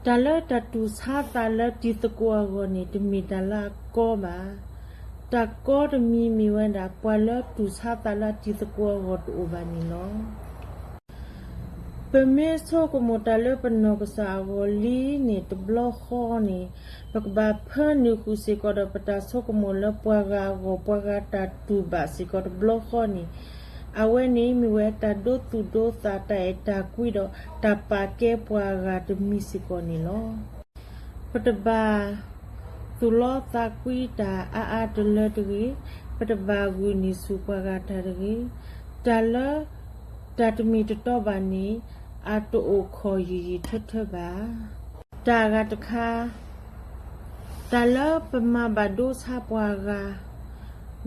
တၢ်လၢတၢ်တူၢ်ဆါသးလၢတံၤသကိးအဂီၢ်န့ၣ် တမ့ၢ်တၢ်လၢအကီဘၣ်. တၢ်ကီတမံၤမ့ၢ်ဝဲဒၣ် ပှၤလၢတူၢ်ဆါသးလၢအတံၤသကိးအဂီၢ်တအိၣ်ဘၣ်န့ၣ်လီၤ. ပမ့ၢ်ဆိကမိၣ်တၢ်လၢပနီၢ်ကစၢ်အဂီၢ်လံန့ၣ် တဘျီဃီန့ၣ် ပကဘၣ်ဖၢနုာ်ဃုာ်စ့ၢ်ကီးဒီးပတၢ်ဆိကမိၣ်လၢပှၤဂၤအဂီၢ် ပှၤဂၤတၢ်တူၢ်ဘၣ်စ့ၢ်ကီးတဘျီဃီန့ၣ်, အဝဲန့ၣ်မ့ၢ်ဝဲတၢ်ဒိသူၣ်ဒိသး တၢ်အဲၣ်တၢ်ကွံဒီး တၢ်ပာ်ကဲပှၤဂၤတမံၤစ့ၢ်ကီးန့ၣ်လီၤ. ပတဘၣ်သူၣ်လီသးကွံတၢ်အါအါတလၢတဂ့ၤ, ပတဘၣ်ဂုာ်န့ၢ်ဆူၣ်ပှၤဂၤတၢ်တဂ့ၤ. တၢ်လၢ တၢ်တမ့ၢ်တတီဘၣ်န့ၣ် အတအိၣ်ခိးယံာ်ယံာ်ထၢထၢဘၣ်. တၢ်အဂၤတခါ, တၢ်လၢပမၤဘၣ်ဒိဆါပှၤဂၤ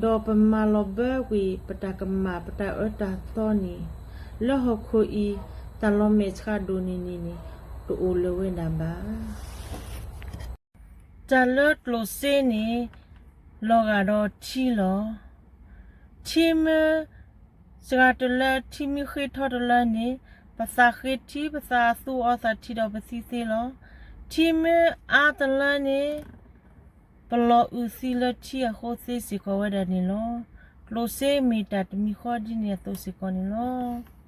ဒီးပမၤလီၤဘၢကွံာ်ပတၢ်ကမၣ် ပတၢ်အၢတၢ်သီန့ၣ်, လၢဟီၣ်ခိၣ်အံၤ တၢ်လီၤမဲာ်ဆှးဒိၣ်န့ၢ်န့ၣ်န့ၣ် တအိၣ်လၢၤဝဲဒၣ်ဘၣ်. တၢ်လၢကျိၣ်စ့န့ၣ် လီၤဂာ်ဒီးထံလီၤ. ထံမ့ၢ် စှၤတလၢ ထံမ့ၢ်ဃ့ထီတလၢန့ၣ် ပသးဃ့ထံ ပသးသူအီသးထံဒီးပသံသ့လီၤ. ထံမ့ၢ်အါတလၢန့ၣ် ပလီၤအုးသံလၢထံအဃိသ့စ့ၢ်ကီးဝဲဒၣ်န့ၣ်လီၤ. ကျိၣ်စ့မ့ၢ်တၢ်တမံၤဃီဒ်န့ၣ်အသိးစ့ၢ်ကီးန့ၣ်လီၤ.